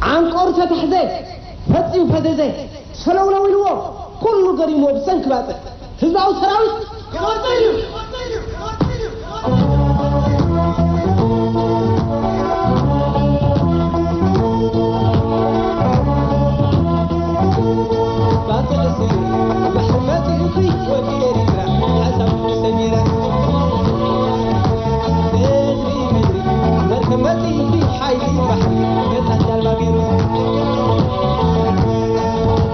ዓንቆር ተታሕዘ፣ ፈጺሙ ፈዘዘ፣ ሰለውለው ኢልዎ፣ ኩሉ ገሪምዎ ብሰንኪ ባጽዕ። ህዝባዊ ሰራዊት ክወጽእ እዩ። ባጽዕ ስኒ ባሕሪ መጺኡኪ ወዲ ኤሪትራ ሓሳብ ሰሚራ። በትሪ ምድሪ መርከብ መጺኡኪ ሓይሊ ባሕሪ ገጻ ጃልባ ገይሩ።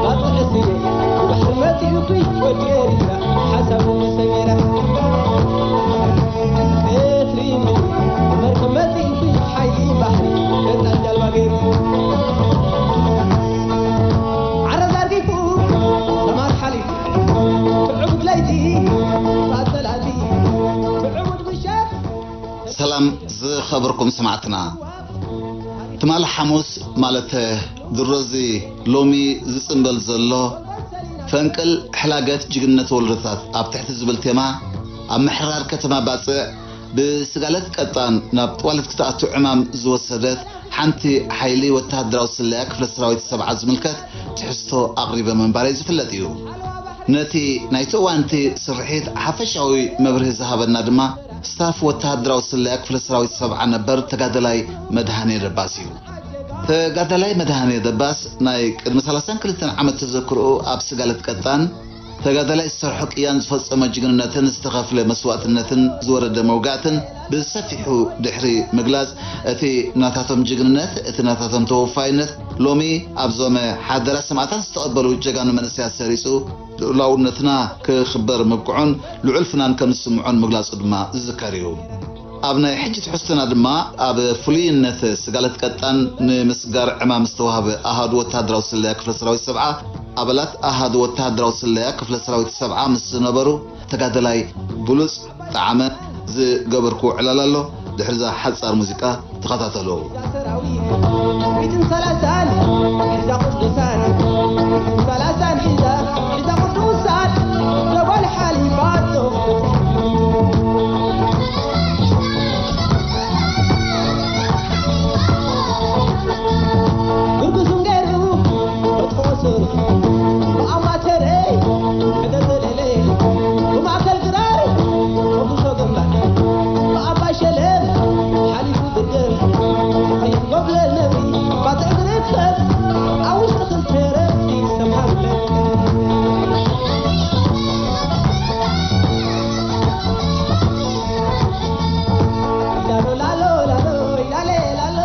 ባጽዕ ስኒ ባሕሪ መጺኡኪ ወዲ ኤሪትራ ሓሳብ ሰሚራ። በትሪ ምድሪ መርከብ መጺኡኪ ሓይሊ ባሕሪ ገጻ ጃልባ ገይሩ። ዓረ ዘርጊፉ ሰማር ሓሊፉ ብዕቡድ ለይቲ ፋጸላቲ ብዕቡድ ምሸት። ሰላም ዝኸበርኩም ሰማዕትና፣ ትማሊ ሓሙስ ማለት ድሮዚ ሎሚ ዝጽንበል ዘሎ ፈንቅል ሕላገት ጅግንነት ወለዶታት ኣብ ትሕቲ ዝብል ቴማ ኣብ ምሕራር ከተማ ባጽዕ ብስጋለት ቀጣን ናብ ጥዋለት ክትኣቱ ዕማም ዝወሰደት ሓንቲ ሓይሊ ወተሃደራዊ ስለያ ክፍለ ሰራዊት ሰብዓ ዝምልከት ትሕዝቶ ኣቕሪበ ምንባረይ ዝፍለጥ እዩ። ነቲ ናይቲ እዋንቲ ስርሒት ሓፈሻዊ መብርሂ ዝሃበና ድማ ስታፍ ወተሃደራዊ ስለያ ክፍለ ሰራዊት ሰብዓ ነበር ተጋደላይ መድሃኔ ደባስ እዩ። ተጋዳላይ መድሃኔ ደባስ ናይ ቅድሚ ሰላሳን ክልተን ዓመት ተዘክርኡ ኣብ ስጋለት ቀጣን ተጋዳላይ ዝሰርሖ ቅያን ዝፈጸመ ጅግንነትን ዝተኸፍለ መስዋእትነትን ዝወረደ መውጋእትን ብሰፊሑ ድሕሪ ምግላጽ፣ እቲ ናታቶም ጅግንነት፣ እቲ ናታቶም ተወፋይነት ሎሚ ኣብዞም ሓደራ ሰማእታት ዝተቐበሉ ጀጋኑ መንእሰያት ሰሪጹ ልኡላውነትና ክኽበር ምብቅዑን ልዑል ፍናን ከም ዝስምዖን ምግላጹ ድማ ዝዝከር እዩ። ኣብ ናይ ሕጂ ትሕዝቶና ድማ ኣብ ፍሉይነት ስጋለት ቀጣን ንምስጋር ዕማም ዝተዋህበ ኣሃዱ ወተሃደራዊ ስለያ ክፍለ ሰራዊት ሰብዓ ኣባላት ኣሃዱ ወተሃደራዊ ስለያ ክፍለ ሰራዊት ሰብዓ ምስ ዝነበሩ ተጋደላይ ብሉጽ ጣዕመ ዝገበርኩዎ ዕላል ኣሎ። ድሕሪ እዛ ሓጻር ሙዚቃ ተኸታተሉ። ሰራዊት ሚእትን ሰላሳን ሒዛ ቅዱሳን፣ ሚእትን ሰላሳን ሒዛ፣ ሒዛ ቅዱሳን፣ ጀበል ሓሊፋቶ። ግርግሱን ገይሩ በትሖ ስሩ፣ ብኣማተረይ ሕደ ዘለለ፣ ብማእከል ግራር፣ ከብሾ ግንባር፣ ብኣባይ ሸለም፣ ሓሊፉ ግድም፣ ተቐይም ጎብለል ነብሪ፣ ባጽዕ ዝርከብ፣ ኣብ ውሽጢ ክልተ ረፍቲ ዝተማህለ። ኢላሎ ላሎ ላሎ፣ ኢላሌ ላሎ፣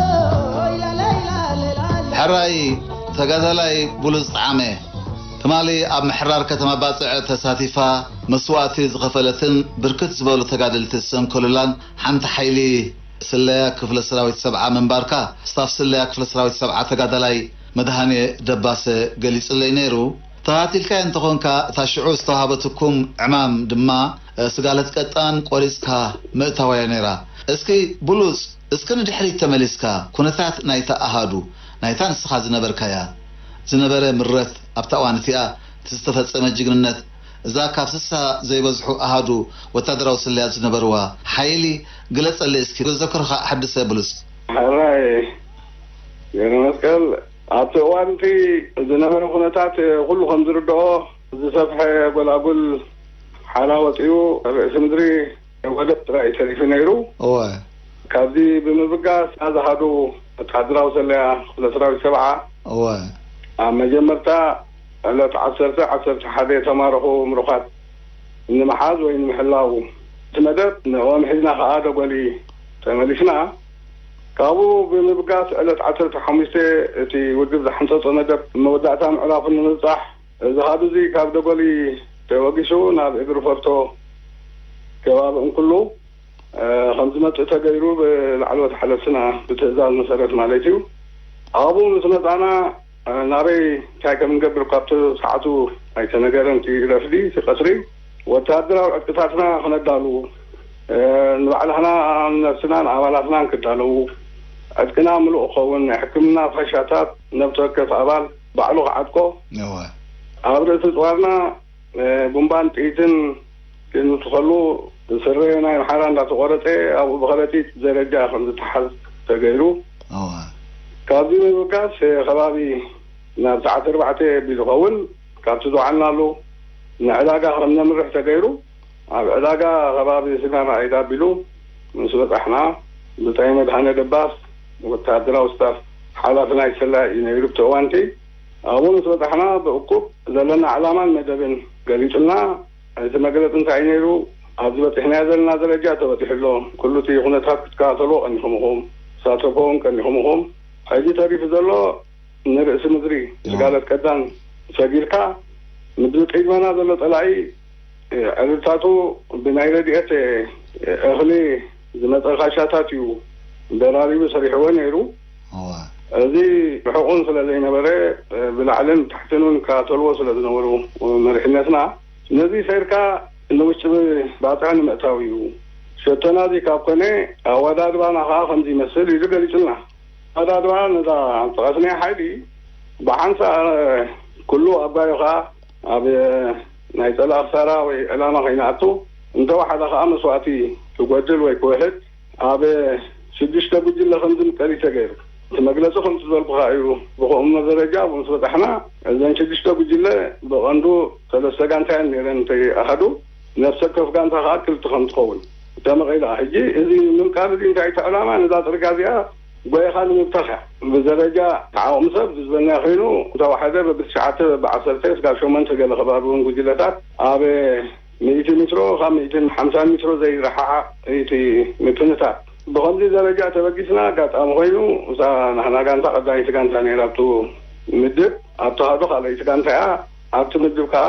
ኢላሌ ኢላሌ ላሌ። ሕራይ ተጋዳላይ ብሉጽ ጣዕመ፣ ትማሊ ኣብ ምሕራር ከተማ ባጽዕ ተሳቲፋ መስዋእቲ ዝኸፈለትን ብርክት ዝበሉ ተጋደልቲ ዝሰንከሉላን ሓንቲ ሓይሊ ስለያ ክፍለ ሰራዊት ሰብዓ ምንባርካ፣ ስታፍ ስለያ ክፍለ ሰራዊት ሰብዓ ተጋዳላይ መድሃኔ ደባሰ ገሊጹለይ ነይሩ። ተኸታቲልካዮ እንተኾንካ፣ እታ ሽዑ ዝተዋህበትኩም ዕማም ድማ፣ እ፣ ስጋለት ቀጣን ቆሪጽካ ምእታዋያ ነይራ። እስኪ ብሉጽ፣ እስኪ ንድሕሪት ተመሊስካ፣ ኩነታት ናይታ ኣሃዱ፣ ናይታ ንስኻ ዝነበርካያ፣ ዝነበረ ምረት፣ ኣብታ እዋን እቲኣ እቲ ዝተፈጸመ ጅግንነት፣ እዛ ካብ ስሳ ዘይበዝሑ ኣሃዱ ወታደራዊ ስለያት ዝነበርዋ ሓይሊ ግለጸለይ እስኪ፣ ዘክርኻ ኣሐድሰ ብሉጽ። ሕራይ ገብረ መስቀል፣ ኣብቲ እዋን እቲ ዝነበረ ኩነታት ኩሉ ከም ዝርድኦ፣ ዝሰፍሐ ጎላጉል ሓራ ወጺኡ፣ ርእሲ ምድሪ ወደብ ጥራይ ተሪፉ ነይሩ። እወ። ካብዚ ብምብጋስ፣ ናዝሃዱ ወተሃደራዊ ሰለያ ክፍለ ሰራዊት ሰብዓ፣ እወ። ኣብ መጀመርታ ዕለት ዓሰርተ፣ ዓሰርተ ሓደ የተማረኹ ምሩኻት ንምሓዝ ወይ ንምሕላው፣ እቲ መደብ ንኦም ሒዝና ከኣ ደጎሊ ተመሊስና። ካብኡ ብምብጋስ፣ ዕለት ዓሰርተ ሓሙሽተ እቲ ውድብ ዝሓንጸጾ መደብ መወዳእታ ምዕራፉ ንምብጻሕ፣ እዚ ሃዱ እዚ ካብ ደጎሊ ተበጊሱ ናብ እግሪ ፈርቶ ከባቢ እንኩሉ፣ እ፣ ከም ዝመጽእ ተገይሩ፣ ብላዕለዎት ሓለፍትና ብትእዛዝ መሰረት ማለት እዩ። ኣብኡ ምስ መጻና፣ እ፣ ናበይ እንታይ ከም እንገብር ካብቲ ሰዓቱ ኣይተነገረን። እቲ ረፍዲ፣ እቲ ቀትሪ፣ ወተሃደራዊ ዕጥቅታትና ክነዳሉ፣ እ፣ ንባዕላትና፣ ንነብስና፣ ንኣባላትናን ክዳለዉ፣ ዕጥቅና ምሉእ ክኸውን፣ ናይ ሕክምና ፋሻታት ነብሲ ወከፍ ኣባል ባዕሉ ክዓጥቆ፣ እወ። ኣብ ርእሲ ጽዋርና፣ እ፣ ቡምባን ጥይትን ክንውስኸሉ፣ ስረ ናይ ኣምሓራ እንዳተቖረጸ ኣብኡ ብኸረጢት ደረጃ ከም ዝተሓዝ ተገይሩ። እወ። ካብዚ ምብጋስ ከባቢ ናብ ሰዓት ኣርባዕተ ቢሉ ይኸውን ካብቲ ዝወዓልናሉ ንዕዳጋ ከም ነምርሕ ተገይሩ። ኣብ ዕዳጋ ከባቢ ስናና ዒዳ ቢሉ ምስ በጻሕና፣ ብጻይ መድሃነ ደባስ ወተሃደራዊ ስታፍ ሓላፊ ናይ ሰላ እዩ ነይሩ ብቲ እዋንቲ። ኣብኡ ምስ በጻሕና ብእኩብ ዘለና ዕላማን መደብን ገሊጹልና። እቲ መግለጺ እንታይ ነይሩ? ኣብዚ በጺሕናዮ ዘለና ደረጃ ተበጺሑ ኣሎ። ኩሉ እቲ ኩነታት ክትከታተልዎ ቀኒኹም ኢኹም፣ ክትሳተፍዎ እውን ቀኒኹም ኢኹም። ሕጂ ተሪፉ ዘሎ ንርእሲ ምድሪ ግልጋሎት ቀዳም ሰጊርካ፣ ንብቅድመና ዘሎ ጸላኢ ዕልልታቱ ብናይ ረድኤት እኽሊ ዝመጸ ካሻታት እዩ ደራሪቡ ሰሪሕዎ ነይሩ። እዚ ርሑቕን ስለ ዘይነበረ፣ ብላዕልን ታሕትን እውን ይከታተልዎ ስለ ዝነበሩ መሪሕነትና፣ ነዚ ሰይርካ ንውሽጢ ባጽዕ ንምእታው እዩ። ሸቶና እዚ ካብ ኮነ፣ ኣወዳድባና ከኣ ከምዚ ይመስል ኢሉ ገሊጹልና። ኣወዳድባ ነዛ ዝጠቐስናያ ሓይሊ ብሓንሳእ ኩሉ ኣባዩ ከኣ ኣብ ናይ ጸላኢ ክሳራ ወይ ዕላማ ከይንኣቱ፣ እንተወሓደ ከኣ መስዋእቲ ክጎድል ወይ ክውሕድ ኣብ ሽዱሽተ ጉጅለ ከም ዝምቀል እዩ ተገይሩ። እቲ መግለጺ ከምቲ ዝበልኩኻ እዩ። ብኸምኡ ደረጃ ኣብኡ ምስ በጻሕና፣ እዘን ሽዱሽተ ጉጅለ ብቐንዱ ሰለስተ ጋንታ እየን ነይረን፣ እቲ ኣሃዱ ነፍሲ ወከፍ ጋንታ ከኣ ክልተ ከም ትኸውን ተመቒላ። ሕጂ እዚ ምምቃል እዚ እንታይ እቲ ዕላማ? ነዛ ጽርግያ እዚኣ ጎይኻ ንምብታኽ እያ። ብደረጃ ዓቕሚ ሰብ ዝበልና ኮይኑ፣ እንተወሓደ በብትሽዓተ፣ በብዓሰርተ ስጋብ ሸሞንተ ገለ ከባቢ እውን ጉጅለታት ኣብ ሚእቲ ሜትሮ፣ ካብ ሚእትን ሓምሳን ሜትሮ ዘይረሓሓቕ እቲ ምትንታት። ብኸምዚ ደረጃ ተበጊስና፣ ኣጋጣሚ ኮይኑ እዛ ናህና ጋንታ ቀዳመይቲ ጋንታ ነይራ ኣብቱ ምድብ፣ ኣብቲ ሃዶ ካልኣይቲ ጋንታ እያ። ኣብቲ ምድብ ከኣ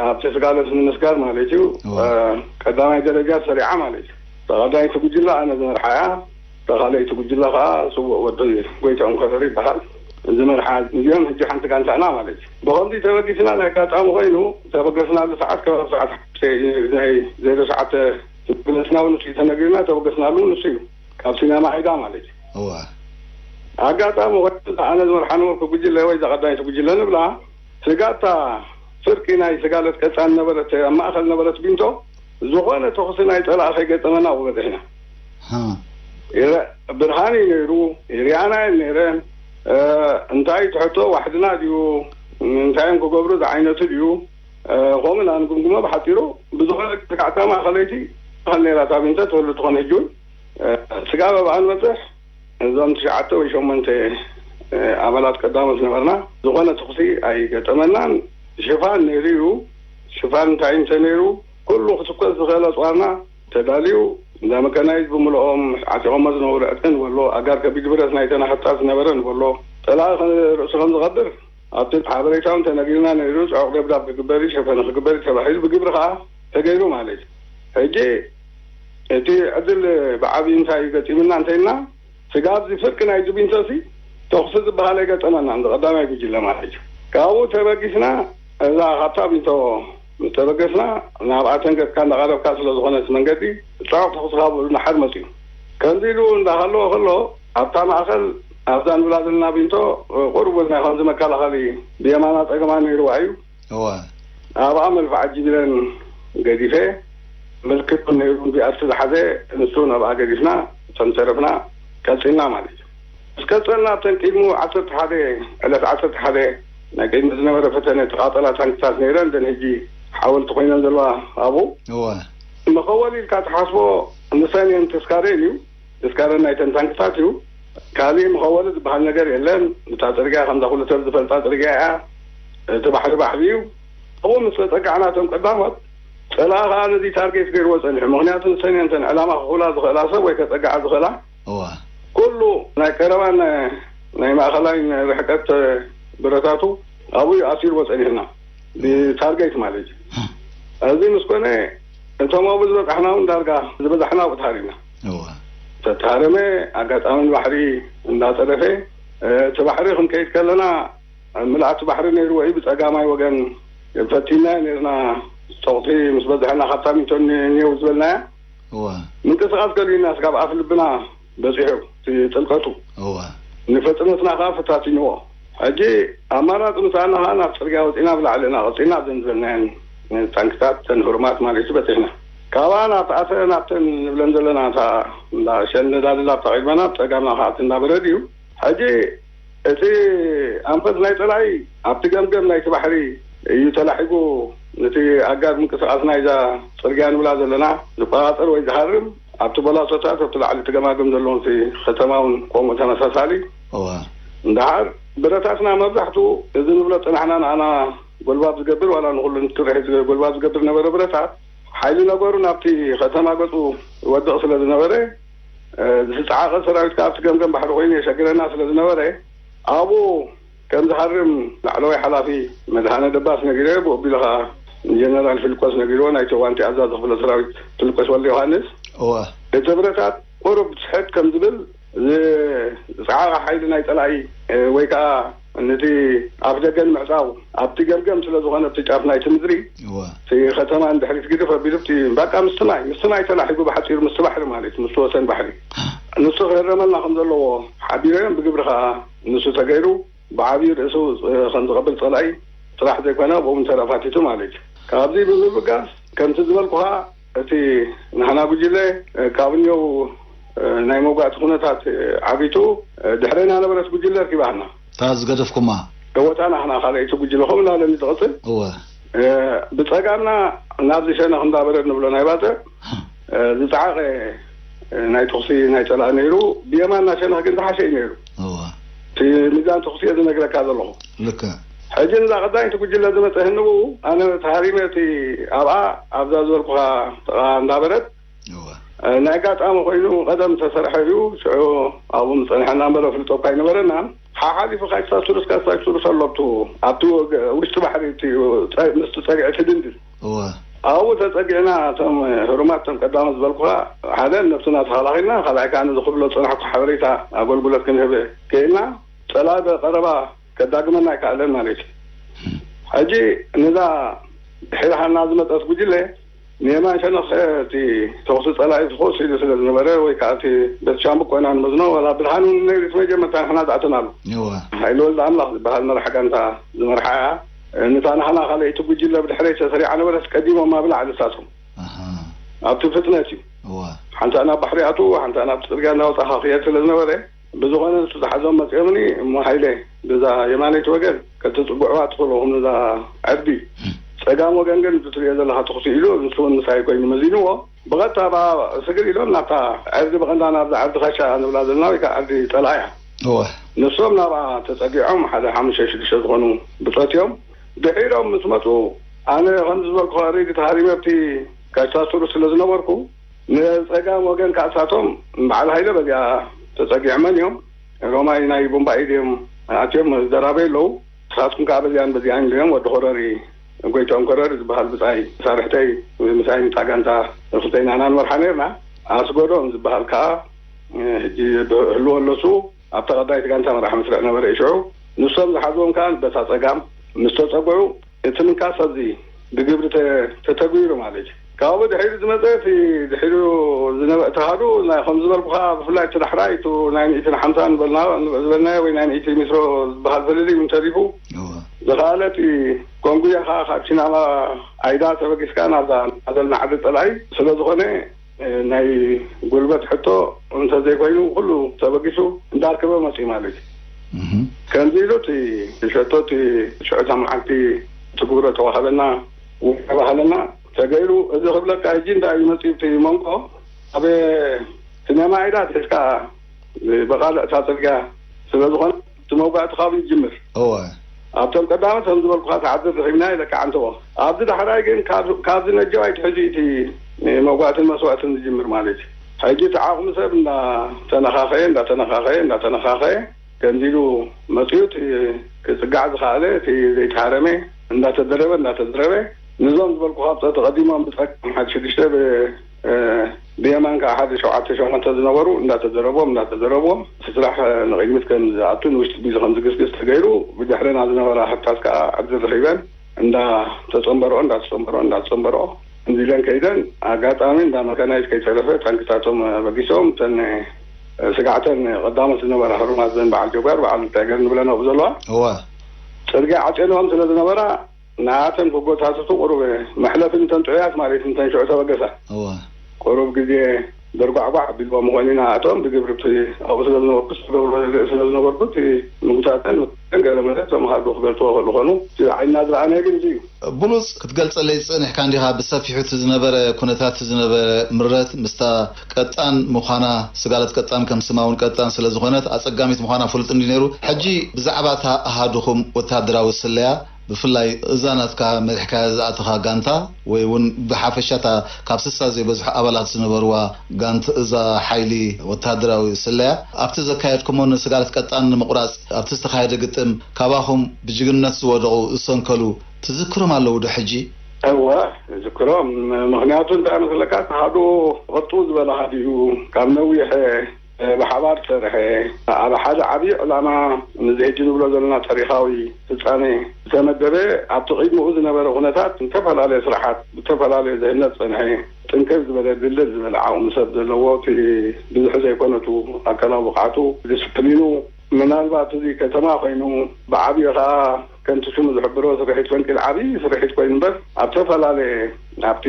ኣብቲ ስጋለት ንምስጋር ማለት እዩ። እዋ። እ፣ ቀዳማይ ደረጃ ሰሪዓ ማለት እዩ። እታ ቀዳመይቲ ጉጅለ ኣነ ዝመርሓ እያ። እታ ካልኣይቲ ጉጅለ ከኣ ስዉእ ወዲ ጎይትኦም ከፈሪ ይበሃል። ዝመርሓ እዚኦም ሕጂ ሓንቲ ጋንታ ኢና ማለት እዩ። ብኸምዚ ተበጊስና፣ ናይ ኣጋጣሚ ኮይኑ ተበገስናሉ ሰዓት ከባቢ ሰዓት ሓሙሽተ ናይ ዜሮ ሰዓት ተበገስና፣ ንሱ እዩ ተነጊርና፣ ተበገስናሉ ንሱ እዩ። ካብ ሲናማ ዒዳ ማለት እዩ። እዋ። ኣጋጣሚ ኮይኑ ኣነ ዝመርሓ ነበርኩ ጉጅለ ወይ እዛ ቀዳመይቲ ጉጅለ ንብላ፣ ስጋታ ፍርቂ ናይ ስጋለት ቀጻን ነበረት፣ ኣብ ማእከል ነበረት ቢንቶ፣ ዝኾነ ተኹሲ ናይ ጸላኢ ከይገጠመና ኣብኡ በጺሕና። ሃ። ይረ-፣ ብርሃን እዩ ነይሩ፣ ይሪኣና እየን ነይረን። እ፣ እንታይ ትሕቶ ዋሕድና ድዩ? እንታይ እዮም ክገብሩ ዝዓይነቱ ድዩ? እ፣ ከምኡ ኢና ንግምግሞ ብሓጺሩ። ብዝኾነ ስጋታ ማእከለይቲ ማእከል ነይራ እታ ቢንቶ ትህሉ ትኾን ሕጂ እውን። እ፣ ስጋብ ኣብኣ ንበጽሕ እዞም ትሽዓተ ወይ ሸሞንተ፣ እ፣ ኣባላት ቀዳሞት ነበርና። ዝኾነ ተኹሲ ኣይገጠመናን። ሽፋን ነይሩ እዩ። ሽፋን እንታይ እንተ ነይሩ፣ ኩሉ ክትኮስ ዝኽእል ኣጽዋርና ተዳልዩ፣ እንዳ መካናይዝ ብምልኦም ዓጢቖሞ ዝነበሩ ዕጥቂ ንበሎ፣ ኣጋር ከቢድ ብረት ናይ ተናሕጣ ዝነበረ ንበሎ፣ ጸላኢ ከ-፣ ርእሱ ከም ዝቐብር ኣብቲ ሓበሬታ እውን ተነጊርና ነይሩ። ጽዑቕ ደብዳብ ክግበር እዩ፣ ሸፈነ ክግበር እዩ ተባሂሉ፣ ብግብሪ ከኣ ተገይሩ ማለት እዩ። ሕጂ እቲ ዕድል ብዓብዪ እንታይ እዩ ገጢሙና እንተኢልና፣ ስጋብ እዚ ፍርቂ ናይ ጁቢንቶሲ ተኹሲ ዝበሃል ኣይገጠመናን፣ ዝቐዳማይ ጉጅለ ማለት እዩ። ካብኡ ተበጊስና፣ እዛ ካብታ ቢንቶ ምስ ተበገስና፣ ናብኣ ተንገድካ እንዳቐረብካ ስለ ዝኾነ እቲ መንገዲ፣ ጽዑቕ ተኹሲ ካብኡ ንሓር መጺኡ። ከምዚ ኢሉ እንዳሃለወ ከሎ፣ ኣብታ ማእከል፣ ኣብዛ ንብላ ዘለና ቢንቶ፣ ቁሩብ ናይ ከምዚ መከላኸሊ ብየማና ጸገማ ነይርዋ እዩ። እወ። ኣብኣ መልፍዓ ጅግረን ገዲፈ፣ ምልክት ነይሩ ቢኣርቲ ዝሓዘ፣ ንሱ ናብኣ ገዲፍና፣ እቶም ዝተረፍና ቀጺልና ማለት እዩ። ምስ ቀጸልና፣ ኣብተን ቅድሙ ዓሰርተ ሓደ፣ ዕለት ዓሰርተ ሓደ ናይ ቅድሚ ዝነበረ ፈተነ ተቓጸላ ታንክታት ነይረን፣ እዘን ሕጂ ሓወልቲ ኮይነን ዘለዋ ኣብኡ። እወ። መኸወል ኢልካ ትሓስቦ ንሰን እየን ተስካረን እዩ። ተስካረን ናይተን ታንክታት እዩ። ካሊእ መኸወሊ ዝበሃል ነገር የለን። እታ ጽርግያ ከምዛ ኩሉ ሰብ ዝፈልጣ ጽርግያ እያ። እቲ ባሕሪ ባሕሪ እዩ። ኣብኡ ምስ ተጸጋዕና እቶም ቀዳሞት፣ ጸላኢ ከኣ ነዚ ታርጌት ገይርዎ ጸኒሑ። ምኽንያቱ ንሰን እየን እተን ዕላማ ክኽእላ ዝኽእላ ሰብ ወይ ከጸግዓ ዝኽእላ። እዋ። ኩሉ ናይ ቀረባን ናይ ማእኸላይን ርሕቀት ብረታቱ ኣብኡ እዩ ኣሲርዎ ጸኒሕና። ብታርጌት ማለት እዩ። እዚ ምስ ኮነ፣ እቶም ኣብኡ ዝበጻሕና እውን ዳርጋ ዝበዛሕና ኣብኡ ተሃሪምና። እዋ። ተተሃረመ፣ ኣጋጣሚ ባሕሪ እንዳጸደፈ፣ እ፣ እቲ ባሕሪ ክንከይድ ከለና፣ ምልኣት ባሕሪ ነይርዎ እዩ። ብጸጋማይ ወገን ፈቲና ነይርና፣ ጸቕጢ ምስ በዝሐና ካብታ ሚንቶ ኒ-፣ ኒው ዝበልናያ። እዋ። ምንቅስቓስ ገሊና ስጋብ ኣፍ ልብና በጺሑ፣ እቲ ጥልቀቱ። እዋ። ንፈጥነትና ከኣ ፈታቲንዎ። ሕጂ ኣማራጺ ምሳና ከኣ ናብ ጽርግያ ወጺና ብላዕሊ ኢና ቀጺልና ኣብዘን ዝበልናየን ታንክታት፣ ተን ህሩማት ማለት እዩ፣ በጺሕና። ካብኣ ናብቲ ኣተ ናብተን ንብለን ዘለና እታ እንዳ ሸል ነዳዲ ላብ ተቐድመና፣ ብጸጋምና ከኣ እቲ እንዳ በረድ እዩ። ሕጂ እቲ ኣንፈት ናይ ጸላኢ ኣብቲ ገምገም ናይቲ ባሕሪ እዩ ተላሒጉ። ነቲ ኣጋር ምንቅስቃስ ናይዛ ጽርግያ ንብላ ዘለና ዝቆጻጸር ወይ ዝሃርም፣ ኣብቲ ቦላሶታት ኣብቲ ላዕሊ እቲ ገማግም ዘለዉ እቲ ከተማ እውን ከምኡ ተመሳሳሊ። እዋ። እንድሓር ብረታትና መብዛሕትኡ እዚ ንብሎ ጽናሕና ንኣና ጎልባብ ዝገብር ዋላ ንኹሉ ንትርሒት ጎልባብ ዝገብር ነበረ ብረታት ሓይሊ ነገሩ ናብቲ ከተማ ገጹ ይወድቕ ስለ ዝነበረ፣ እ፣ ዝጸዓቐ ሰራዊት ከኣ ኣብቲ ገምገም ባሕሪ ኮይኑ የሸግረና ስለ ዝነበረ፣ ኣብኡ ከም ዝሃርም ላዕለዋይ ሓላፊ መድሃነ ደባስ ነጊረ፣ ብኡ ኣቢሉ ከኣ ንጀነራል ፊልቆስ ነጊርዎ፣ ናይቲ እዋንቲ ኣዛዚ ክፍለ ሰራዊት ፊልቆስ ወልደ ዮሃንስ። እወ። እቲ ብረታት ቁሩብ ስሕት ከም ዝብል ዝጸዓቐ ሓይሊ ናይ ጸላኢ፣ እ፣ ወይ ከኣ ነቲ ኣፍ ደገ ንምዕጻው ኣብቲ ገምገም ስለ ዝኾነ ኣብቲ ጫፍ ናይቲ ምድሪ እወ። እቲ ከተማ ንድሕሪት ግድፍ ኣቢሉ ኣብቲ በቃ ምስቲ ማይ፣ ምስቲ ማይ ተላሒጉ ብሓጺሩ ምስቲ ባሕሪ ማለት እዩ፣ ምስቲ ወሰን ባሕሪ። ንሱ ክህረመልና ከም ዘለዎ ሓቢሮም፣ ብግብሪ ከኣ ንሱ ተገይሩ ብዓብዩ ርእሱ፣ እ፣ ከም ዝቐብል ጸላኢ ጥራሕ ዘይኮነ ብኡ ተረፋቲቱ ማለት እዩ። ካብዚ ብምብጋስ ከምቲ ዝበልኩኻ እቲ ናህና ጉጅለ፣ እ፣ ካብ እኒው፣ እ፣ ናይ መውጋእቲ ኩነታት፣ እ፣ ዓቢቱ፣ እ፣ ድሕረና ነበረት ጉጅለ ኣርኪባና። እታ ዝገደፍኩማ? እወ፣ እታ ናህና ካልኣይቲ ጉጅለ ከምኡ እናበለኒ ትቕጽል። እወ። እ፣ ብጸጋምና ናብዚ ሸነኽ እንዳበረድ ንብሎ ናይ ባጽዕ፣ እ፣ ዝጸዓቐ፣ እ፣ ናይ ተኹሲ ናይ ጸላኢ ነይሩ። ብየማንና ሸነኽ ግን ዝሓሸ እዩ ነይሩ። እወ። እቲ ሚዛን ተኹሲ እየ ዝነግረካ ዘለኹ። ልክዕ። ሕጂ ንዛ ቀዳመይቲ ጉጅለ ዝመጸ ህንብኡ፣ ኣነ ተሃሪመ እቲ ኣብኣ ኣብዛ ዝበልኩኻ ጥቓ እንዳበረድ እወ። እ፣ ናይ ኣጋጣሚ ኮይኑ ቀደም ተሰርሐ እዩ። ሽዑ ኣብኡ ምጸንሐና እምበር ኣፍልጦ እኳ ኣይነበረናን። ሓሓሊፉ ካይሳሱሩስ ካሳሱሩስ ኣሎ ኣብቱ፣ ኣብቲ ወገ-፣ ውሽጢ ባሕሪ እቲ ጸ-፣ ምስቲ ጸግዒ ትድንድል። እወ። ኣብኡ ተጸጊዕና እቶም ህሩማት እቶም ቀዳሞት ዝበልኩኻ ሓደ ነብስና ተኸላኺልና፣ ካልኣይ ከኣ ነዚ ክብሎ ዝጸናሕኩ ሓበሬታ ኣገልግሎት ክንህብ ክኢልና። ጸላኢ ብቐረባ ከዳግመና ኣይከኣለን ማለት እዩ። ሕጂ ነዛ ድሒርሃና ዝመጸት ጉጅለ ንየማን ሸነኽ እቲ ተኹሲ ጸላኢ ትኹስ ኢሉ ስለ ዝነበረ፣ ወይ ከኣ እቲ ቤት ሻምቡቆ ኢና ንመዝኖ፣ ዋላ ብርሃኑ ነይሩ እቲ መጀመርታ ንሕና ዝኣተናሉ። እወ። ሓይለ ወልደ ኣምላኽ ዝበሃል መራሕ ጋንታ ዝመርሓ እያ። ነታ ናህና ካልኣይቲ ጉጅለ ብድሕረይ ተሰሪዓ ነበረት፣ ቀዲሞማ ብላዕሊ እሳቶም። ኣሃ። ኣብቲ ፍጥነት እዩ። እወ። ሓንሳእ ናብ ባሕሪ ኣትዉ፣ ሓንሳእ ናብቲ ጽርግያ እናወጻኻ ክየድ ስለ ዝነበረ፣ ብዝኾነ ንሱ ዝሓዞም መጺኦምኒ፣ እሞ ሃይለ፣ በዛ የማነይቲ ወገን ከተጽግዕዋ ትኽእሉ ኢኹም ነዛ ዕርዲ። ጸጋም ወገን ግን እዚ ትርእዮ ዘለኻ ተኹሲ ኢሉ፣ ንሱ እውን ምሳይ ኮይኑ መዚንዎ። ብቐጥታ ብኣ ስግር ኢሎም ናብታ ዕርዲ ብቐንዳ ናብዛ ዕርዲ ካሻ ንብላ ዘለና ወይ ከዓ ዕርዲ ጸላእያ። እወ። ንሶም ናብኣ ተጸጊዖም ሓደ ሓሙሽተ ሽዱሽተ ዝኾኑ ብጾት እዮም። ድሒሮም ምስ መጹ ኣነ ከምዚ ዝበልኩ ሬዲ ተሃሪመ ኣብቲ ካሽታ ሱሩ ስለ ዝነበርኩ ንጸጋም ወገን ካሳቶም በዓል ሃይለ በዚኣ ተጸጊዖመን እዮም። ሮማይ ናይ ቦምባኢድ እዮም ኣትዮም ዘራበዩ ኣለዉ። ንሳትኩም ከኣ በዚኣን በዚኣን ኢሎም ወዲ ኮረሪ ጎይትኦም ኮረሪ ዝበሃል ብጻይ መሳርሕተይ ምሳይ ንታ ጋንታ ክልተይና ኢና ንመርሓ ነርና። ኣስጎዶም ዝበሃል ከኣ ሕጂ ህልዎ ኣለሱ ኣብታ ቀዳይት ጋንታ መራሒ መስርዕ ነበረ እዩ ሽዑ። ንሶም ዝሓዝዎም ከኣ በታ ጸጋም ምስ ተጸግዑ እቲ ምንካስ ኣብዚ ብግብሪ ተ-፣ ተተግቢሩ ማለት እዩ። ካብኡ ድሒሩ ዝመጸ እቲ ድሒሩ ዝነበ-፣ እቲ ሃዱ ናይ ከም ዝበልኩኻ ብፍላይ እቲ ዳሕራይ እቱ ናይ ሚእትን ሓምሳን ዝበልና-፣ ዝበልናዮ ወይ ናይ ሚእቲ ሜትሮ ዝበሃል ፈለልይ እውን ተሪፉ። እወ። ዝኸኣለ እቲ ኮንጉያ ከዓ ካብ ቺናማ ኣይዳ ተበጊስካ ናብዛ ናዘልና ዓዲ ጸላኢ ስለ ዝኾነ ናይ ጉልበት ሕቶ እንተዘይኮይኑ ኩሉ ተበጊሱ እንዳርከበ መፅኡ ማለት እዩ። እህ። ከምዚ ኢሉ እቲ ሸቶ እቲ ሽዑታ መዓልቲ ትግብሮ ተዋሃበና ወይ ተባሃለና ተገይሩ። እዚ ክብለካ ሕጂ እንታይ እዩ መፅኡ እቲ መንጎ ኣብ ሲነማ ኢዳ ትሒዝካ ብቓልዕ እታ ፅርግያ ስለ ዝኾነ እቲ መውጋእቲ ካብኡ ይጅምር። እወ። ኣብቶም ቀዳሞት ከም ዝበልኩኻ ተዓዘብቲ ርኺብና ኢለካ ዓንተቦ። ኣብዚ ዳሕራይ ግን ካብ-፣ ካብዚ ነጀዋይ ትሕዚ እቲ መውጋእትን መስዋእትን ዝጅምር ማለት እዩ። ሕጂ እቲ ዓቕሚ ሰብ እንዳተነኻኸየ፣ እንዳተነኻኸየ፣ እንዳተነኻኸየ ከምዚ ኢሉ መፅኡ እቲ ክፅጋዕ ዝኸኣለ እቲ ዘይተሃረመ እንዳተደረበ፣ እንዳተደረበ ንዞም ዝበልኩኻ ብፀ-፣ ተቐዲሞም ብፀጋም ሓደ ሽዱሽተ ብ-፣ እ፣ ብየማን ከዓ ሓደ ሸውዓተ ሸሞንተ ዝነበሩ እንዳተደረቦም፣ እንዳተደረቦም፣ እቲ ስራሕ፣ እ፣ ንቕድሚት ከም ዝኣቱ፣ ንውሽጢ ቢዚ ከም ዝግስግስ ተገይሩ፣ ብድሕረና ዝነበራ ሃብታት ከዓ ዕድል ረኺበን እንዳተጸንበርኦ፣ እንዳተጸንበርኦ፣ እንዳተጸንበርኦ፣ እንዚ ኢለን ከይደን፣ ኣጋጣሚ እንዳ መካናይዝ ከይተረፈ ታንክታቶም ኣበጊሶም፣ እተን፣ እ፣ ስጋዕተን ቀዳሞት ዝነበራ ህሩማት ዘን በዓል ጀጓር፣ በዓል እንታይ ገር ንብለን ኣብኡ ዘለዋ፣ እወ። ጽርግያ ዓጽየንኦም ስለ ዝነበራ፣ ንኣተን ክጎታትቱ ቁሩብ መሕለፊ ንተን ጥዑያት ማለት ንተን ሽዑ ተበገሳ። እወ። ቁሩብ ግዜ ደርጓዕጓዕ ኣቢልዎ ምኾኑ ኢና። እቶም ብግብሪ ኣብኡ ስለ ዝነበርኩ፣ ዝገብሮ ስለ ዝነበርኩ፣ እቲ ምግታተን ገለ መለ ተምሃዱ ክገልጽዎ ከለኾኑ፣ ዓይንና ዝረኣናዮ ግን እዚ እዩ። ብሉጽ ክትገልጸለይ ዝጸንሕካ እንዲኻ፣ ብሰፊሑ እቲ ዝነበረ ኩነታት፣ እቲ ዝነበረ ምረት፣ ምስታ ቀጣን ምዃና፣ ስጋለት ቀጣን ከም ስማ እውን ቀጣን ስለ ዝኾነት ኣጸጋሚት ምዃና ፍሉጥ እንዲ ነይሩ። ሕጂ ብዛዕባ እታ ኣሃዱኹም ወተሃደራዊ ስለያ፣ ብፍላይ እዛ ናትካ መሪሕካ ዝኣተኻ ጋንታ፣ ወይ እውን ብሓፈሻ እታ ካብ ስሳ ዘይበዝሑ ኣባላት ዝነበርዋ ጋንታ፣ እዛ ሓይሊ ወተሃደራዊ ስለያ፣ ኣብቲ ዘካየድኩሞ ንስጋለት ቀጣን ንምቑራጽ ኣብቲ ዝተኻየደ ግጥም ካባኹም ብጅግንነት ዝወደቑ ዝሰንከሉ ትዝክሮም ኣለዉ ዶ ሕጂ? እወ፣ እዝክሮም። ምኽንያቱ እንታይ መስለካ፣ እቲ ሃዱ ቅጡ ዝበለ ሃዱ እዩ። ካብ ነዊሕ ብሓባር ዝሰርሐ፣ ኣብ ሓደ ዓብዪ ዕላማ፣ ንዚ ሕጂ ንብሎ ዘለና ታሪኻዊ ፍጻሜ ዝተመደበ፣ ኣብቲ ቅድሚኡ ዝነበረ ኩነታት፣ ዝተፈላለዩ ስራሓት ብዝተፈላለየ ዝህነጽ ጸንሐ፣ ጥንክር ዝበለ፣ ድልድል ዝበለ ዓቕሚ ሰብ ዘለዎ፣ እቲ ብዙሕ ዘይኮነቱ ኣካላዊ ብቕዓቱ፣ ዲስፕሊኑ፣ ምናልባት እዚ ከተማ ኮይኑ፣ ብዓብዩ ኸዓ ከምቲ ሽሙ ዝሕብሮ ስርሒት ፈንቅል ዓብዪ ስርሒት ኮይኑ እምበር፣ ኣብ ዝተፈላለየ፣ ኣብቲ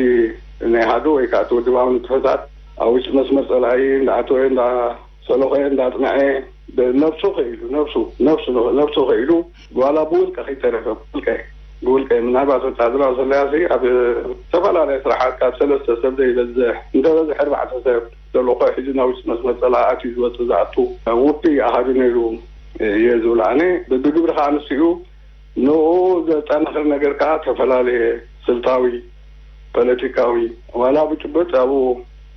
ናይ ሃዱ ወይ ከዓ እቲ ውድባዊ ንጥፈታት ኣብ ውሽጢ መስመር ጸላኢ እንዳኣተወ፣ እንዳሰለኾየ፣ እንዳጽንዐ፣ ብነብሱ ኸኢሉ፣ ነብሱ፣ ነብሱ፣ ነብሱ ኸኢሉ፣ ዋላ ብውልቀ ከይተረፈ፣ ብውልቀ፣ ብውልቀ፣ ምናልባት ወታደራዊ ሰላያሲ ኣብ ዝተፈላለየ ስራሓት ካብ ሰለስተ ሰብ ዘይበዝሕ፣ እንተበዝሐ ኣርባዕተ ሰብ፣ ተልእኾ ሒዙ ናብ ውሽጢ መስመር ጸላኢ ኣትዩ ዝወጽእ ዝኣቱ ውፉይ ኣሃዱ ነይሩ እየ ዝብል ኣነ። ብግብሪ ከኣ ንሱ እዩ። ንኡ ዘጠናኽር ነገር ከኣ ተፈላለየ ስልታዊ፣ ፖለቲካዊ፣ ዋላ ብጭቡጥ ኣብኡ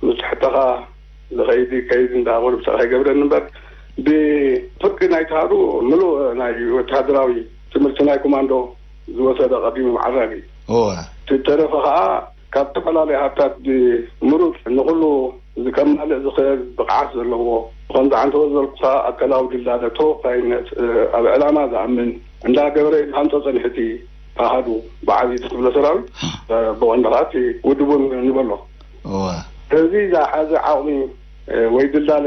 ምስ ትሕተኻ ዝኸይድ ይከይድ እንዳበሉ ብስራሕ ይገብረኒ እምበር፣ ብፍርቂ ናይ ተሃዱ ምሉእ ናይ ወተሃደራዊ ትምህርቲ ናይ ኮማንዶ ዝወሰደ ቀዲሙ መዓራቢ። እወ። እቲ ተረፈ ከኣ ካብ ዝተፈላለዩ ሃብታት ብምሩፅ ንኹሉ ዝከማልእ ዝኽእል ብቕዓት ዘለዎ፣ ብኸምዚ ዓንተቦ ዝበልኩኻ ኣካላዊ ድላለ፣ ተወፋይነት፣ እ፣ ኣብ ዕላማ ዝኣምን እንዳገበረ እዩ ዝሃንጾ ጸኒሑ። እቲ ኣሃዱ ብዓብዪ እቲ ክፍለ ሰራዊት፣ እ፣ ብቐንዱ ኸዓ እቲ ውድቡን ንበሎ። እወ። እዚ ዝሓዘ ዓቕሚ፣ እ፣ ወይ ድላለ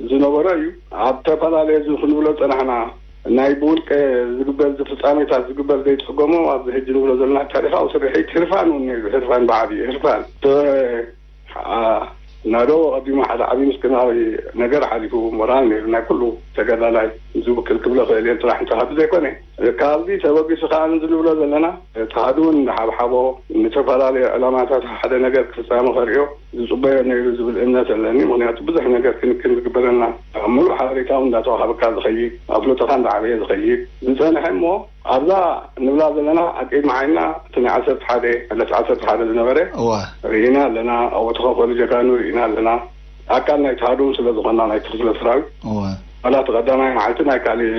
ዝነበሮ እዩ። ኣብ ተፈላለየ እዚ ክንብሎ ጸናሕና፣ ናይ ብውልቀ ዝግበር፣ እዚ ፍጻሜታት ዝግበር ዘይጸገሞ፣ ኣብዚ ሕጂ ንብሎ ዘለና ታሪኻዊ ስርሒት ህርፋን እውን ነይሩ። ህርፋን ብዓብዪ ህርፋን። ተ-፣ አ-፣ ናዶ ቀዲሙ ሓደ ዓብዪ ምስክናዊ ነገር ሓሊፉ፣ ሞራል ነይሩ ናይ ኩሉ ተጋዳላይ ዝውክል ክብሎ ክእል እየ፣ ጥራሕ እንተሃዱ ዘይኮነ። ካብዚ ተበጊሱ ከኣ ንዚ ንብሎ ዘለና፣ እቲ ሃዱ እውን እንዳሓብሓቦ፣ ንተፈላለዩ ዕላማታት ሓደ ነገር ክፍጻመ ከርእዮ ዝጽበዮ ነይሩ ዝብል እምነት ኣለኒ። ምኽንያቱ ብዙሕ ነገር ክንክን ዝግበረና፣ ኣብ ምሉእ ሓበሬታ እውን እንዳተዋሃበካ ዝኸይድ፣ ኣፍልጦኻ እንዳዓበየ ዝኸይድ ዝጸንሐ እሞ፣ ኣብዛ ንብላ ዘለና ኣብ ቅድሚ ዓይንና እቲ ናይ ዓሰርተ ሓደ፣ ዕለት ዓሰርተ ሓደ ዝነበረ እወ። ርኢና ኣለና። ኣብኡ ተኸፈሉ ጀጋኑ ርኢና ኣለና። ኣካል ናይ ተሃድኡ ስለ ዝኾንና፣ ናይ ክፍለ ሰራዊት፣ እወ። ዋላ እቲ ቀዳማይ መዓልቲ ናይ ካሊእ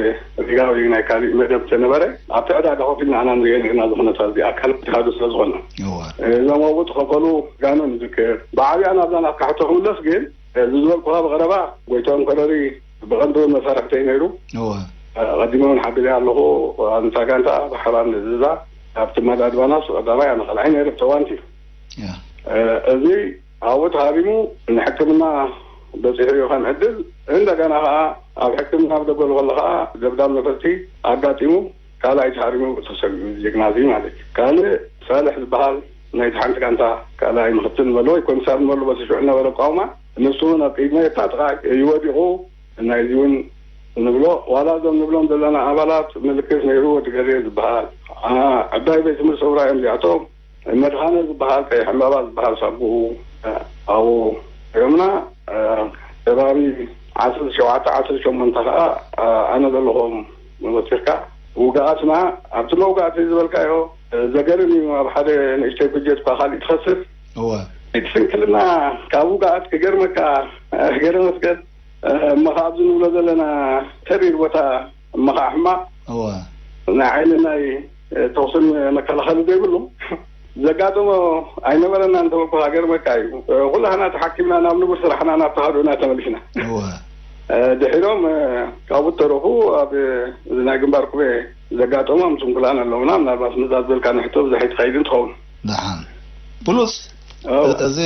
ሪጋ ወይ ናይ ካሊእ መደብ ተነበረ፣ ኣብቲ ዕዳጋ ኮፍ ኢልና ኣና ንሪኦ ነርና። ዝኾነ ሰብ ኣካል ተሃድኡ ስለ ዝኾንና። እወ። እዞም ኣብኡ ተኸፈሉ ጀጋኑ ንዝክር። ብዓብያ ናብዛ ናትካ ሕቶ ክምለስ ግን፣ እዚ ዝበልኩኻ ብቐረባ ጎይታኦም ከረሪ ብቐንዱ መሳርሕተይ ነይሩ። እወ። ቀዲመ እውን ሓቢረ ኣለኹ። ኣብታ ጋንታ ብሓባር ንዝዛ ኣብቲ መዳድባና እሱ ቀዳማይ ኣነ ካልኣይ ነይሩ ተዋንቲ። ያ። እዚ ኣብኡ ተሃሪሙ ንሕክምና በጺሑ እዩ ከም ዕድል። እንደገና ኸዓ ኣብ ሕክምና ኣብ ደገሉ ከሎ ኸዓ ደብዳብ ነፈርቲ ኣጋጢሙ ካልኣይ ተሃሪሙ ተሰዊኡ፣ ጀግና እዚ ማለት እዩ። ካልእ ሳልሕ ዝበሃል ናይቲ ሓንቲ ጋንታ ካልኣይ ምክትል ንበሎ ወይ ኮሚሳር ንበሎ በቲ ሽዑ ነበረ ኣቋውማ፣ ንሱ እውን ኣብ ቅድመ እታ ጥቓ እዩ ወዲቑ። ናይዚ እውን ንብሎ፣ ዋላ እዞም ንብሎም ዘለና ኣባላት ምልክት ነይሩ፣ ወዲ ገሬ ዝበሃል፣ ዓ-፣ ዕባይ ቤት ትምህርቲ ሰውራ እዮም እዚኣቶም። መድሃነ ዝበሃል፣ ቀይሕ ዕምባባ ዝበሃል ሳጉኡ፣ ኣብኡ ዮምና፣ ከባቢ ዓሰርተ ሸውዓተ ዓሰርተ ሸሞንተ ከዓ፣ ኣነ ዘለኹም ወሲኽካ። ውግኣትና፣ ኣብቲ መውጋእቲ ዝበልካዮ፣ ዘገርም እዩ። ኣብ ሓደ ንእሽተይ ፕሮጀክት እኳ ካልእ ትኸስር። እወ። እቲ ስንክልና ካብ ውግኣት ክገርመካ፣ ገረ መስቀል፣ እሞ ካብ ኣብዚ ንብሎ ዘለና ተሪር ቦታ እሞ ከዓ ሕማቕ እወ። ናይ ዓይኒ ናይ ተኹስን መከላኸሊ ዘይብሉ ዘጋጠሞ ኣይነበረና እንተበልኩ ሃገር መካ እዩ። ኩላህና ተሓኪምና ናብ ንቡር ስራሕና ናብ ተሃድኡና ተመሊስና። እወ። ድሒሮም ካብኡ ተረፉ ኣብ እዚ ናይ ግንባር ቁቤ ዘጋጠሞም ስንኩላን ኣለውና። ምናልባት ምዛ ዝበልካ ንሕቶ ብዙሕ ኣይትኸይድን ትኸውን። ደሓን። ብሉጽ። እዚ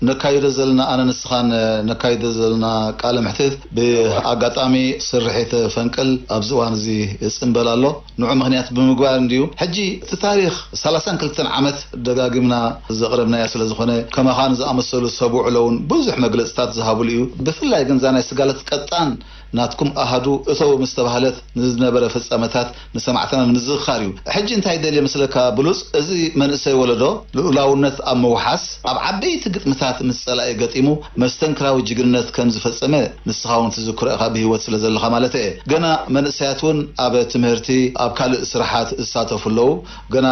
ነካይዶ ዘለና፣ ኣነ ንስኻን ነካይዶ ዘለና ቃለ መሕትት ብኣጋጣሚ ስርሒት ፈንቅል ኣብዚ እዋን እዚ ይጽንበል ኣሎ። ንዑ ምኽንያት ብምግባር እንድዩ። ሕጂ እቲ ታሪኽ ሰላሳን ክልተን ዓመት ደጋጊምና ዘቕረብናዮ ስለ ዝኾነ፣ ከማኻን ዝኣመሰሉ ሰብ ውዕሎ እውን ብዙሕ መግለጽታት ዝሃብሉ እዩ። ብፍላይ ግን እዛ ናይ ስጋለት ቀጣን ናትኩም ኣሃዱ እተው ምስ ተባህለት ንዝነበረ ፍጻመታት ንሰማዕትና ንምዝኽኻር እዩ። ሕጂ እንታይ ይደልየ መስለካ ብሉጽ፣ እዚ መንእሰይ ወለዶ ልኡላውነት ኣብ ምውሓስ ኣብ ዓበይቲ ግጥምታት ምስ ጸላኢ ገጢሙ መስተንክራዊ ጅግንነት ከም ዝፈጸመ ንስኻ እውን ትዝክሮ ኢኻ ብህይወት ስለ ዘለኻ ማለት እየ። ገና መንእሰያት እውን ኣብ ትምህርቲ ኣብ ካልእ ስራሓት ዝሳተፉ ኣለዉ። ገና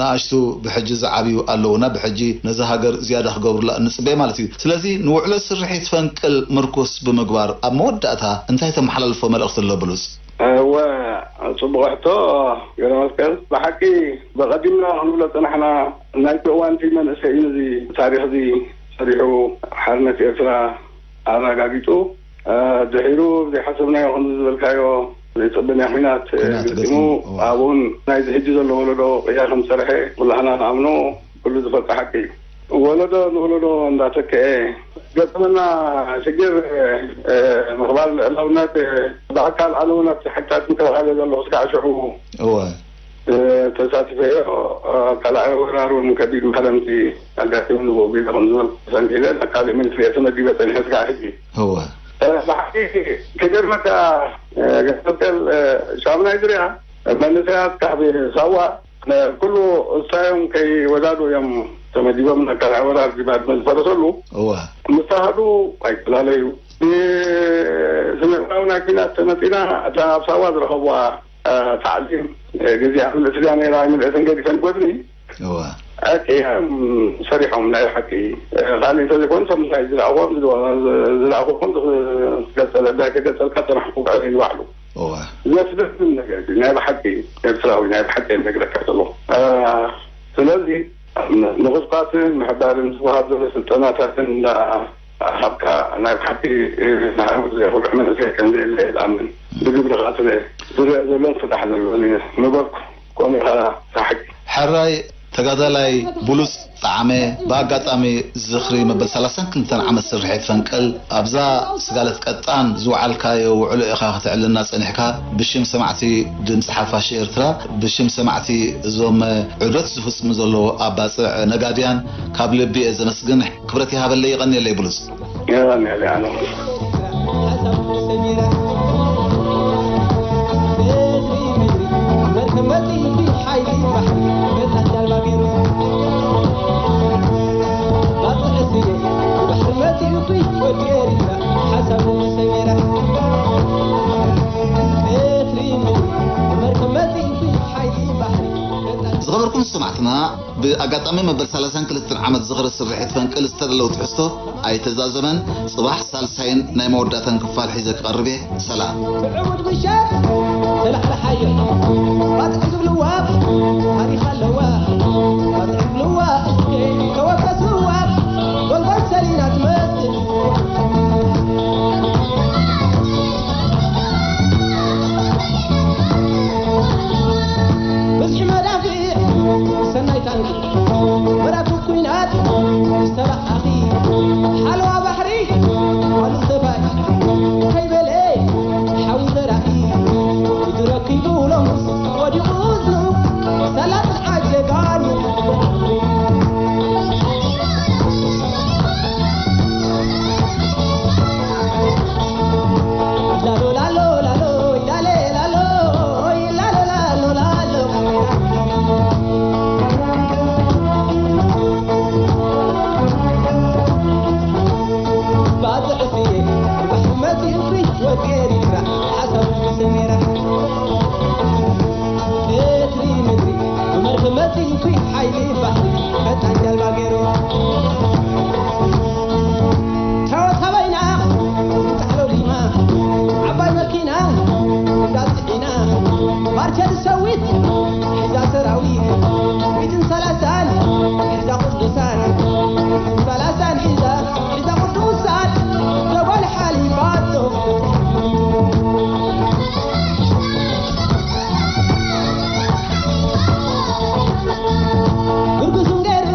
ንኣሽቱ ብሕጂ ዝዓብዩ ኣለዉና ብሕጂ ነዛ ሃገር ዝያዳ ክገብሩላ እንጽበ ማለት እዩ። ስለዚ ንውዕሎ ስርሒት ፈንቅል ምርኩስ ብምግባር ኣብ መወዳእታ እንታይ ተመሓላልፎ መልእኽቲ ኣሎ ብሉጽ? እወ፣ ጽቡቕ ሕቶ ገረመስቀል። ብሓቂ ብቐዲምና ክንብሎ ጸናሕና ናይቲ እዋንቲ መንእሰይ እዩ ነዚ ታሪኽ እዚ ሰሪሑ ሓርነት ኤርትራ ኣረጋጊጹ። ድሒሩ ዘይሓሰብናዮ ከምዚ ዝበልካዮ ዘይጸበናዮ ኲናት ገጢሙ ኣብኡን ናይዚ ሕጂ ዘሎ ወለዶ ቅያ ከም ዝሰርሐ ኩላህና ንኣምኖ ኩሉ ዝፈልጦ ሓቂ እዩ። ወለዶ ንወለዶ እንዳተከአ ገጠመና ሽግር ምኽባር ልዕላውነት ብኣካል ኣነ እውን ኣብቲ ሓይልታት ምክልኻል እየ ዘለኹ እስካዕ ሽዑ እወ ተሳቲፈዮ። ካልኣይ ወራር እውን ከቢድ ማህረምቲ ኣጋጢሙኒ ብኡ ግዜ ከም ዝበልኩ ሰንኪለ ናብ ካልእ ሚኒስትሪ እየ ተመዲበ ጸኒሐ እስካዕ ሕጂ። እወ ብሓቂ ክገርመካ ገንዘብ ሻምናይ ዝርያ መንእሰያት ካብ ሳዋ ኩሉ እሳዮም ከይወዳዱ እዮም ተመዲቦም ናብ ካልኣይ ወራር ዲባድመ ዝፈረሰሉ እወ ምስተዋህዱ ኣይፈላለዩ። ብስነጥራዊ ናይ ኲናት ተመፂና እታ ኣብ ሳዋ ዝረኸብዋ ታዕሊም ግዜ ኣብ ልእስያ ነይራ ኣይምልእትን ገዲፈን ጎድኒ እወ ኣቅያም ሰሪሖም ናይ ሓቂ ካልእ እንተዘይኮኑ ሰብ ምሳይ ዝለኣኹዎም ዝለኣኹኹም ዝገፀለ እንታይ ከገፀልካ ፀናሕኩ ባዕለይ ንባዕሉ እወ ዘስደስም ነገር እዩ ናይ ብሓቂ ኤርትራዊ ናይ ብሓቂ ነግረካ ዘሎ ስለዚ ምቕስቃስን ምሕባርን ዝወሃብ ዘሎ ስልጠናታትን እንዳ ሃብካ ናይ ብሓቂ ንዓመት ዘይኹልዕ መንእሰይ ከም ዘየለ እየ ዝኣምን ብግብርኻ ስለ ዝረአ ዘሎን ስራሕ ዘሎን እየ ምበልኩ ከምኡ ኢኻ ሓቂ ሕራይ ተጋዳላይ ብሉጽ ጠዓመ ብኣጋጣሚ ዝኽሪ መበል ሰላሳን ክልተን ዓመት ስርሒት ፈንቅል ኣብዛ ስጋለት ቀጣን ዝወዓልካዮ ውዕሎ ኢኻ ከተዕልና ጸኒሕካ ብሽም ሰማዕቲ ድምጺ ሓፋሽ ኤርትራ ብሽም ሰማዕቲ እዞም ዑደት ዝፍጽሙ ዘለዉ ኣባጽዕ ነጋድያን ካብ ልቢ እየ ዘመስግን ክብረት ይሃበለይ ይቐንየለይ ብሉጽ። ዝኸበርኩም ሰማዕትና ብኣጋጣሚ መበል ሰላሳን ክልተን ዓመት ዝኽሪ ስርሒት ፈንቅል ዝተደለው ትሕዝቶ ኣይተዛዘመን። ጽባሕ ሳልሳይን ናይ መወዳእታን ክፋል ሒዘ ክቐርብ እየ። ሰላም። ብዕሙድ ምሸት ተላዕለ ሓየት ባጽዕ ዝብልዋ ታሪኽ ኣለዋ። ባጽዕ ዝብልዋ እስከ ተወከስዋ ጎልጎል ሰሊና ትመስል። ብዝሒ መዳፊዕ ሰናይ ታንኪ መራክብ ኲናት ዝተባኣኺ ሓለዋ ባሕሪ ዋሉ ሰባይ ከይበለ ሓዊ ዘራኢ ኢዱ ረኪቡ ሎምስ ወዲቑ እዝኑ ሳላ ጽንዓት ጀጋኑ ላሎ ላሎ ላሎ ኢላለ ላሎ ኢላለ ላሎ ላሎ ዓባይ መኪና እንዳፅዒና ባርቸ ዝሰዊት ሒዛ ሰራዊት ሚእትን ሰላሳን ሒዛ ቅዱሳን ሚእትን ሰላሳን ሒዛ ሒዛ ቅዱሳን ጀባል ሓሊባቶ ግርጉሱን ገይሩ